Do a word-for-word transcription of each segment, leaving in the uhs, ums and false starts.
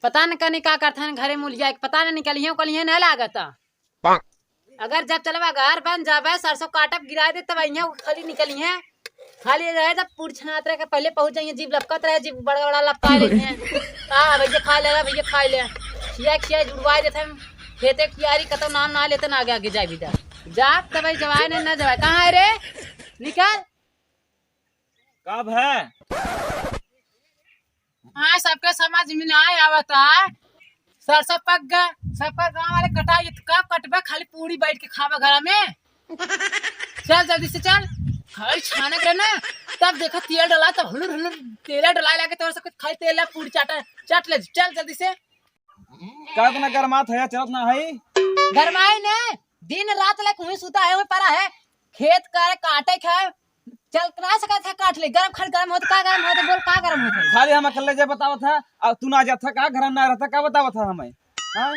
पता न कनी का करथन घरे मुलिया के, पता न निकलिहे उकलिहे न लागत। अगर जब चलबा घर बन जाबे, सरसों काटब गिराइ दे, तब इहाँ खाली निकलिहे। खाली रहे तब पूरी छनात रहे के पहिले पहुँच जाइए, जीभ लपकत रहे, जीभ बड़ा बड़ा लपका लेइहे। का भैया खा ले, भैया खा ले। खिया खिया जुड़वाइ देथन, खेते कियारी कतौ नाम ना लेते ना आगे आगे जाए बिदा। जात तब जवाए न, न जवाए। कहाँ है रे? निकल। कब है? हाँ, सबके समझ में ना आवता। सरसों पक गा, सबका गाँव वाले कटाई, तो कब कटबे? खाली पूरी बैठ के खाबे घर में। चल जल्दी से चल, खाली छानक रहे ना, तब देखा तेल डला, तब हुलुर हुलुर तेल डला लगे, तो सबके खाली तेल ला पूरी चाटा, चाट ले, चल जल्दी से। का इतना गरमात है, चलत ना है? गरमाई ने, दिन रात ले कुहीं सुता है, वहीं पड़ा है, खेत करे, काटे खाए, चल ना सकत है, काट ले। गरम खाली गरम होत, का गरम होत, बोल का गरम होत है? खाली हम अकेले जे बतावत है, और तू ना जात है का, घर में ना रहता, का बतावत है हमें? हाँ?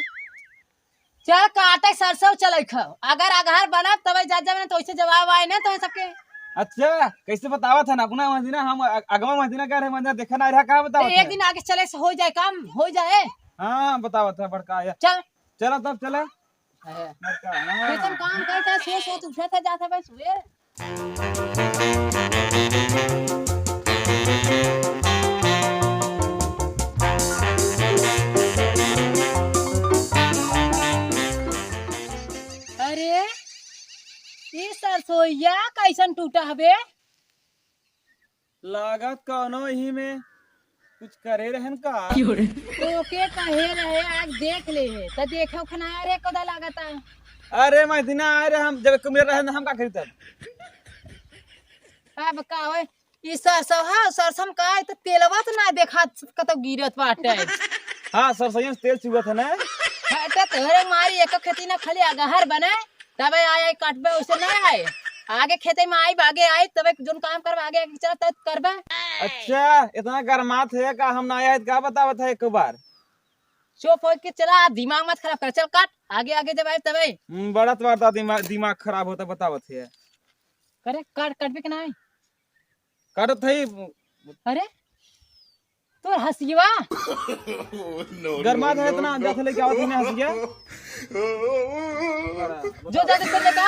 चल काटे सरसों चले खाओ, अगर अगहर बनब तबे जा जाबे, ना तो ऐसे जवाब आए ना तो सबके। अच्छा, कैसे बतावत है ना, अपना महीना हम अ-, अगवा महीना का रहे, महीना देखा ना रहा, का तो बतावत एक है? दिन आगे चले से हो जाए काम, हो जाए। हाँ, बतावत है बड़का आया। चल। चला तब चला। है। बड़का, हाँ। कैसन काम करता है, सो सो तू उठा था जाता भाई सुबह। अरे, ई सरसोइया कैसन टूटा हवे? लागत कौनो इही में कुछ करे रहन का? क्यों रे? तोके कहे रहे, आज देख ले है। त देखे उखना रे कोदा लागता। अरे, मैं दिना आए रहे, हम जब कुमेर रहे, हम का करी तब? अब का होए? ई सरसों है, सरसों में का है, त तेलवा त ना देखा कतौ गिरत बाटे। हाँ, सरसों में तेल चुअत है ना। हटे तोहरे मारी, एक खेती ना खाली अगहर बने, तबे आए, आए काटबे, वैसे ना आए। आगे खेते में आई, आगे आई, तबे जोन काम करबे, आगे, आगे चला, तब करबे। अच्छा, इतना गरमात है का? हम ना आए, का बतावत है एक बार? चुप हो के चला, दिमाग मत खराब कर, चल काट, आगे, आगे जब आए तबे। हम्म, बड़ा तुम्हारा दिमाग, दिमाग खराब होता, बतावत है। करे, काट, काटबे के ना आई? काटत है। अरे, तोर हंसिया। गरमात है इतना, जा से लेके आओ तूने हंसिया। जो जा से लेके आ।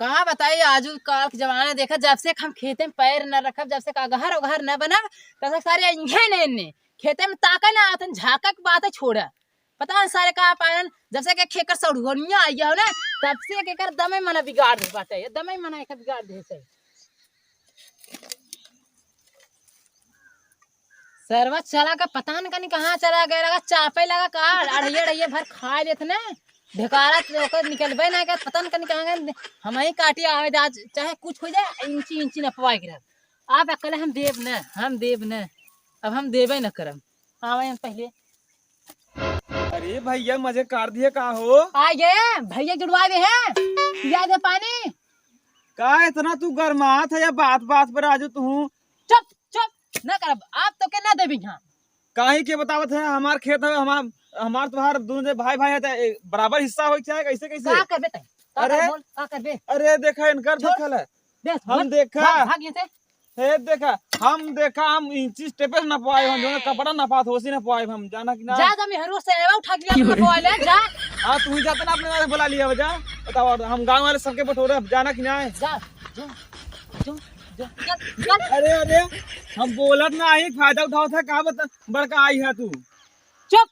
का बताई, आजू काल के जमाना देखा, जब से हम खेते में पैर न रखब, जब से अगहर ओगहर न बनब, तब से सारे इहे ने, ने खेते में ताके ना आतन, झाँकक बात छोड़ा। पता न सारे का पालन, जब से के खेकर सड़ुहनिया आई हो ना, तब से के कर दमे मना बिगाड़ दे बाटे, ये दमे मना एक बिगाड़ दे से। सरवा चला का पता न कनी कहाँ चला गए, लगा चापे लगा का, अढ़िया अढ़िया भर खा लेत ने, ढेकारा तो ओकर निकलबे ना कर, पता न कनी कहाँ गए, हम ही काटी आवे आज, चाहे कुछ हो जाए, इंची इंची नपवाए के रह। आप अकले हम देब न, हम देब न, अब हम देबे न करब। आवे हम पहिले। अरे भैया, मजे काट दिए का हो? आ गए, भैया जुड़वा दे हैं। पिया दे पानी। का इतना तू गरमात है या बात बात पर आजू तू? चुप, चुप, ना करब। आप तो के ना देबी यहाँ। काहे के बतावत है, हमार खेत है, हमार, हमार तोहार दोनों जे भाई भाई है, त ए, बराबर हिस्सा होई चाहे कैसे कैसे? का करबे तै? का अरे। करबे, बोल, का करबे? अरे देखा इनकर छोड़। देखल है। बस, हम बोल, देखा। भाग, भाग यहाँ से। हे देखा, हम देखा, हम इंची टेपे से नपवाए हम, जो कपड़ा नपात होसी नपवाए हम, जाना कि ना? जा, जा, मेहरू से एवा उठा के नपवा ले, जा। हाँ, तू ही जाता ना अपने वाले बुला लिया, जा। बताओ, हम गाँव वाले सबके बटोरे, अब जाना कि ना? जा, जा, जा, जा, जा। अरे, अरे, हम बोलत ना, आई फायदा उठावत है, का बता, बड़का आई है तू। चुप।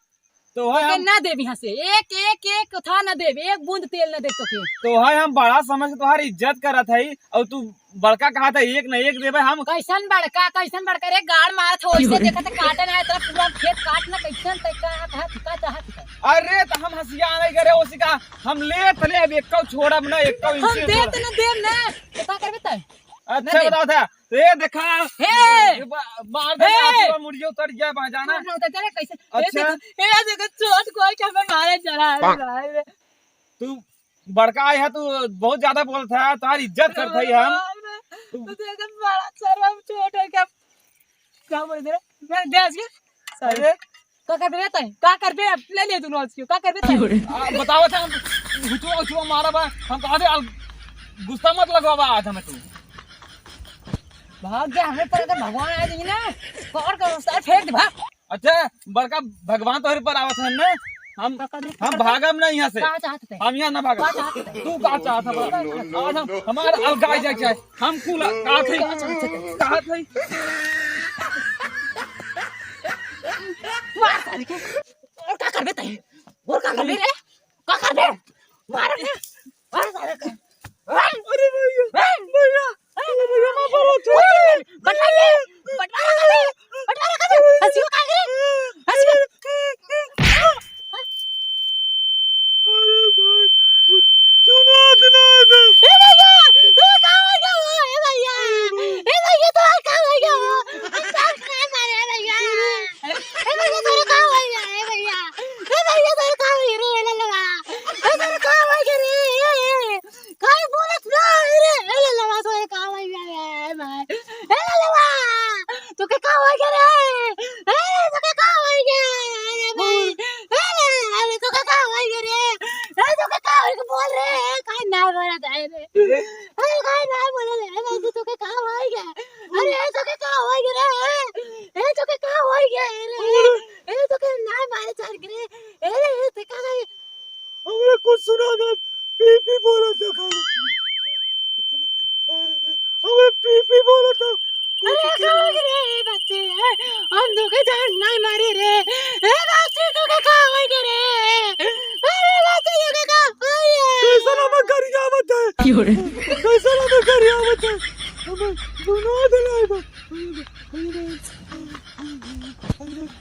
तो है तोके हम ना देब यहाँ से, एक, एक, एक था ना देब, एक बूंद तेल ना देब तोके। तो है हम बड़ा समय से तोहार इज्जत करत हई, और तू बड़का कहा था एक न एक देबे हम। कैसन बड़का, कैसन बड़का रे, गाड़ मारत हो, ऐसे देखत है, काटे ना, इतना पूरा खेत काट ना, कैसन तै का, का, का चाहत है? अरे, तो हम हंसिया नहीं करे, उसी का हम लेत ले, अब एक्को छोड़ब ना, एक्को हम इंची देत छोड़ब। ना देब ना, तो का करबे तै? अच्छा, ना दे। बताओ था। तो ये देखा, हे! ये बा-, मार दे, हे! आपका मुड़िया उतर गया, वहाँ जाना। उतर ना उतर, चले कैसे? अच्छा। ये देखो, ये देखो, चोट कोई के हमें मारे चला है, पाक। भाई रे। तू बड़का आया है, तू बहुत ज्यादा बोलत है, तुम्हारी इज्जत करत है हम। भाई रे, तू तो एकदम बड़ा शर्म, चोट है क्या? क्या बोल दे रहा? मैं दे आज के। अरे। का करबे तै? का करबे? अब ले ले तू नोच के। का करबे तै? आ, बताओ था, हम हुचुआ, हुचुआ मारा बा। हम कहा थे, आ, गुस्सा मत लगवा बा आज हमें तू। भाग जा, हमरे पर अगर भगवान आ जाई ना, पकड़ के उस्ताद फेंक दे, भाग। अच्छा, बड़का भगवान तोहरे पर आवत है ना, हम, का कर दे? हम भागब ना यहाँ से। का चाहत है? हम यहाँ ना भागब। का चाहत है? तू का चाहत है बड़ा? आज हम, हमार अलगाए जाए चाहे, हम कुल का थे? का चाहत है? का थे? मार साले के। और का करबे तई? और का करबे रे? का करबे? मार रे। मार साले के। अरे भैया, भैया, अरे भैया, मार मारो। बंटवारा कर दे, बंटवारा कर दे, बंटवारा कर दे। हंसियो का रे? हंसियो। अरे भाई, सुना, सुना, सुना। ए भैया, तू का हो गया हो? ए भैया, ए भैया, तू का हो गया हो? हम तो नहीं मारे, ए भैया। ए भैया, तोरे का हो गया, ए भैया? ए भैया, तोरे का हो गया रे, ललवा? ए, तोरे का हो गया रे? काहे बोलत ना रे? ए ललवा, तोरे का हो गया रे, ए भाई? ए ललवा, तोके का हो गया रे? ए, तोके का हो गया? अरे भाई, ए ललवा, तोके का हो गया रे? ए, तोके का हो गया? बोल रे, ए, काहे ना बोलत है रे? ए, काहे ना बोलत है? ए भाई, तोके का हो गया? अरे, ए, तोके का हो गया रे? ए, तोके का हो गया रे? ए, तोके ना मारे चढ़ के रे। ए, ए, ते का गई? हमरे कुछ सुना ना, पी पी बोला था खाली। हमरे पी पी बोला था। अरे, का हो गया रे, ए बच्चे? हम तोके जान नहीं मारे रे। ए बच्चे, तोके का हो गया रे? अरे बच्चे, तोके का हो गया? कैसन हमें गरियावत है? क्यों रे? कैसन हमें गरियावत है? हमें गुनाह दिलाए बा।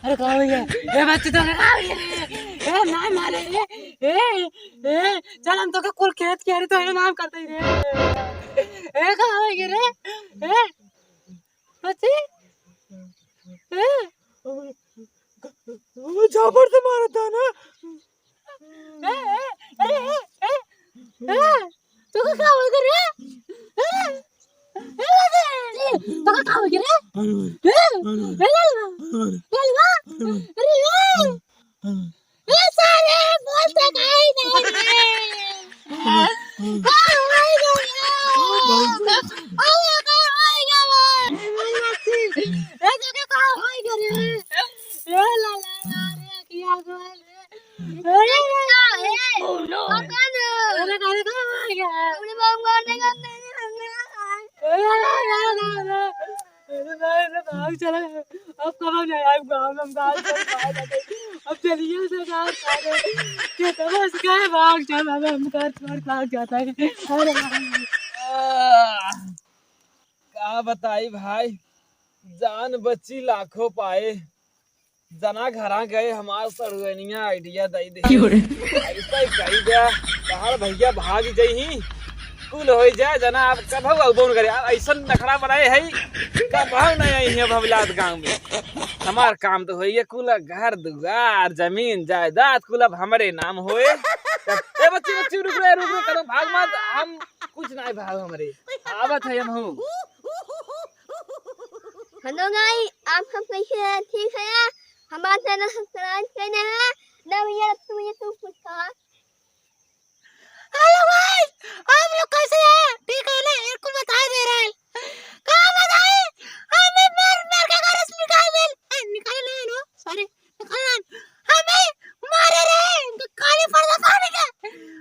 अरे का हो गया? ए बच्चे, तोके का हो गया रे? ए, ना मारे रे। ए, ए, चल हम तोके कुल खेत के अरे तोहरे नाम करते ही रे। ए, का हो गया रे? ए, बच्चे? ए? वो झापड़ से मारा था ना। ए, ए, अरे, ए, ए, ए, तोका का हो गया रे? ए, ए, बच्चे, तोका का हो गया रे? ए, ए, ललवा, ललवा, अरे, ए, ए, साले, बोलते काहे नहीं रे? का हो गया? अरे, का हो गया? ए, तोके का हो गया रे? ए, ला, ला, ला, रे, किया गया रे? अरे, का है? Oh, no. पता नहीं। अरे, अरे, का हो गया? अपने बाबू को नहीं करते हैं, हमने कहा है। अरे, अरे, अरे, अरे, अरे। अरे भाई, अरे भाग चला। अब कब हम जाए गाँव में, हम गाँव छोड़ के बाहर जाते हैं। अब चलिए उसे गाँव छोड़ के। ये तो बस गए, भाग चला, अब हम घर छोड़ के भाग जाता है। अरे भाई। आह, का बताई भाई, जान बची लाखों पाए। जना घरा गए, हमार सड़ुआइनिया idea दई दे। क्यों रे? ऐसा ही कही गया, तहार भैया भाग जइही, कुल होई जाए, जना अब कभऊ अउबो न करे। अब ऐसन नखरा बनाए है, कभऊ नहीं आई है भवलात गाँव में। हमार काम तो होई है, कुल घर दुआर, जमीन जायदाद, कुल अब हमरे नाम होए। ए बच्ची, बच्ची, रुक रे, रुक रे, करो, भाग मत, हम कुछ नहीं भाग हमरे, आवत है हम हूँ। Hello guys, आप सब कैसे हैं? ठीक है? हमारा channel subscribe करना है ना भैया, तुम ये तुम कुछ कहा। Hello guys, आप लोग कैसे हैं? ठीक है ना? एक को बता दे रहे हैं। का बताई? हमें मार मार के घर से निकाल दे। ए, निकाले नहीं नो, sorry। निकल। हमें मारे रे, इनके काले पर्दा पहन के।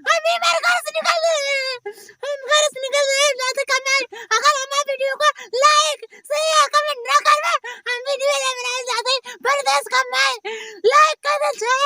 हमें मेरे घर से निकल रहे हैं। हम घर से निकल रहे हैं, जाते कमाए। अगर हमारे video को like, share, comment ना करवे, हम video ले बनाए जाते परदेश कमाए। Like कर दे, share